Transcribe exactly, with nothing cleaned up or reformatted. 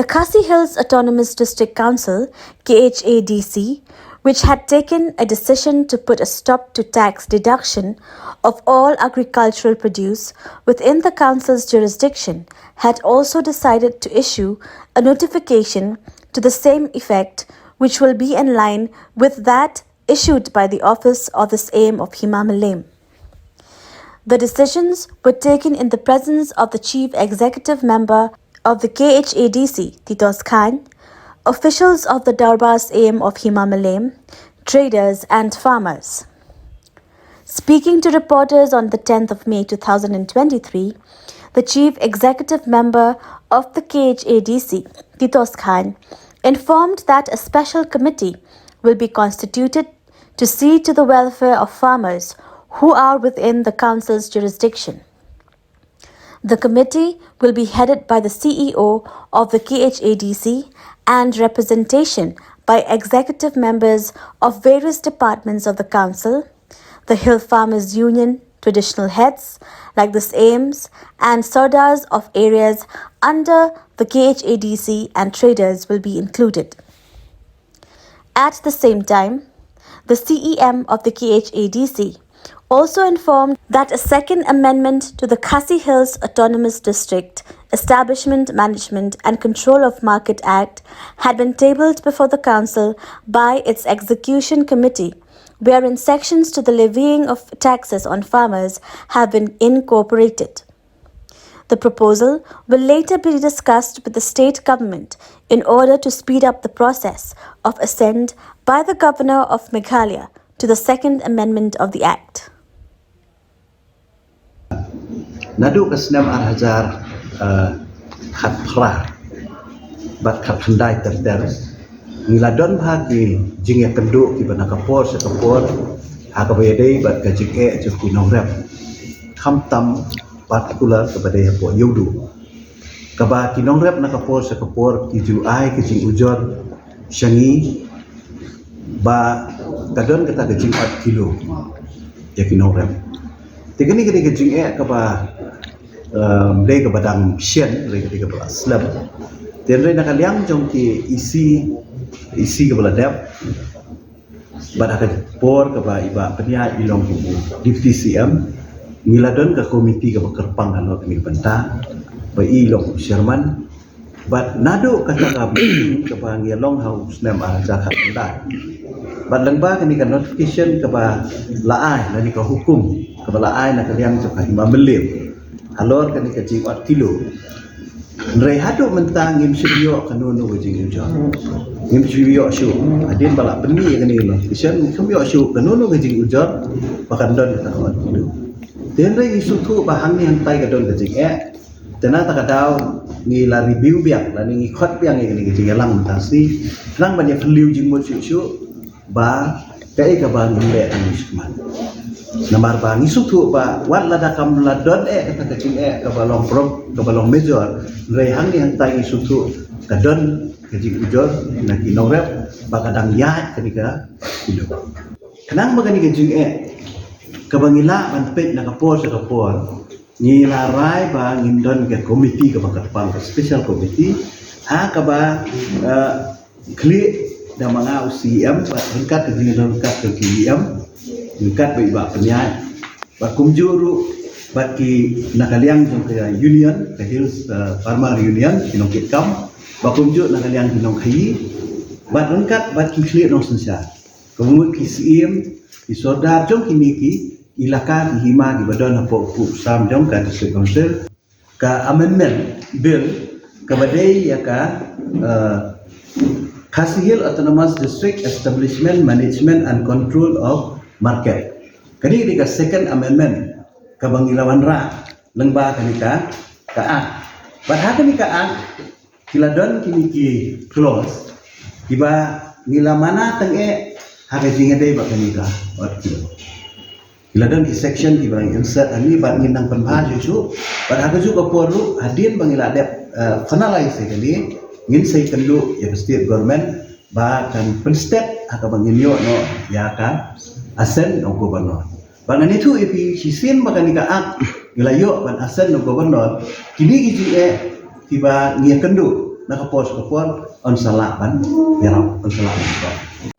The Khasi Hills Autonomous District Council, K H A D C, which had taken a decision to put a stop to tax deduction of all agricultural produce within the council's jurisdiction, had also decided to issue a notification to the same effect, which will be in line with that issued by the office of the Syiem of Hima Mylliem. The decisions were taken in the presence of the Chief Executive Member of the K H A D C, Titos Chyne, officials of the Dorbar Syiem of Hima Mylliem, traders, and farmers. Speaking to reporters on the tenth of May two thousand twenty-three, the Chief Executive Member of the K H A D C, Titos Chyne, informed that a special committee will be constituted to see to the welfare of farmers who are within the council's jurisdiction. The committee will be headed by the C E O of the K H A D C and representation by executive members of various departments of the council, the Hill Farmers Union traditional heads like the Syims and Sardars of areas under the K H A D C, and traders will be included. At the same time, the C E M of the K H A D C also informed that a second amendment to the Khasi Hills Autonomous District Establishment, Management and Control of Market Act had been tabled before the council by its execution committee, wherein sections to the levying of taxes on farmers have been incorporated. The proposal will later be discussed with the state government in order to speed up the process of assent by the Governor of Meghalaya to the Second Amendment of the Act. Naduh ka snem ar hajar, eh, khatphra bad khatkhyndai ter ter, ngi la don bha ki jingïakynduh kiba na ka por sha ka por ha kaba ïadei bad ka jingeh jong ki nongrep, khamtam particular kaba dei hapoh Ïewduh, kaba ki nongrep na ka por sha ka por ki ju ai ka jingujor sha ngi ba ka don kata ka jingat kilo ïa ki nongrep. Te kane ka dei ka jingeh kaba, um, dei kaba dang shen, dei ka dei kaba la slem. Te hynrei na ka liang jong ki E C, E C kaba la dep, bad ha ka por kaba i Bah Pynïaid i long kum u Deputy C M, ngi la don ka komiti kaba kyrpang halor kane ka bynta, ba i long u chairman. Bad naduh kata ka meeting kaba ngi long ha u snem ar hajar khatkhyndai, bad lyngba kane ka notification kaba la ai, lane ka hukum kaba la ai na ka liang jong ka Hima Mylliem halor kane ka jingat kilo, hynrei haduh mynta ngim shym ïoh kano kano ka jingujor. Ngim shym ïoh shuh. Hadien ba la pynmih ïa kane ka notification, ngim shym ïoh shuh kano kano ka jingujor ba kan don kata ka jingat kilo. Te hynrei ngi sngewthuh ba hangne hangtai ka don ka jingeh. Te na kata ka daw ngi la review biang, lane ngi khot biang ïa kane ka jingïalang mynta shi, khnang ban ïa phylliew jingmut shuh shuh ba kaei kaba ngin leh, ngin sngewthuh. Namar ba ngi sngewthuh ba wat lada kam la don eh kata ka jingeh kaba long prom, kaba long major, hynrei hangne hangtai ngi sngewthuh ka don ka jingujor na ki nongrep ba ka dang ïaid kane ka kilo. Khnang ba kane ka jingeh kaba ngi lah ban peit na ka por sha ka por, ngi la rai ba ngin don ka komiti kaba kyrpang, ka special committee, ha kaba, eh, khlieh da ma nga u C E M, bad ryngkat ka jingdon ryngkat ka C E M, ryngkat bad i Bah Pynïaid, bad kumjuh ruh bad ki na ka liang jong ka union, ka Hills, eh, Farmer Union, ki nongkitkam, bad kumjuh na ka liang ki nongkhaïi, bad ryngkat bad ki khlieh nongsynshar, ka mut ki syiem, ki sordar jong kine ki ilaka, ki hima kiba don hapoh u sam jong ka District Council, ka amendment bill kaba dei ïa ka, eh, Khasi Hills Autonomous District Establishment, Management and Control of Market. Kane ka dei ka second amendment kaba ngi la wanrah lyngba kane ka, ka act. Bad ha kane ka act ki la don kine ki clause kiba ngi la mana tang eh ha ka jingïadei bad kane ka ot kilo. Ki la don ki section kiba ngi insert hangne bad ngin nang pynbha shuh shuh. Bad ha kajuh ka por ruh hadien ba ngi la dep, eh, finalize ïa kane, ngin sa ïakynduh ïa ka state government ba kan pynstet ha kaba ngin ïoh noh ïa ka assent na u governor. Ba ngan ïathuh ïa phi, shisien ba kane ka act ngi la ïoh ban assent na u governor, kine ki jingeh kiba ngi ïakynduh Na ka por sha ka por, yn sa lah ban ïarap, yn sa lah ban ïarap.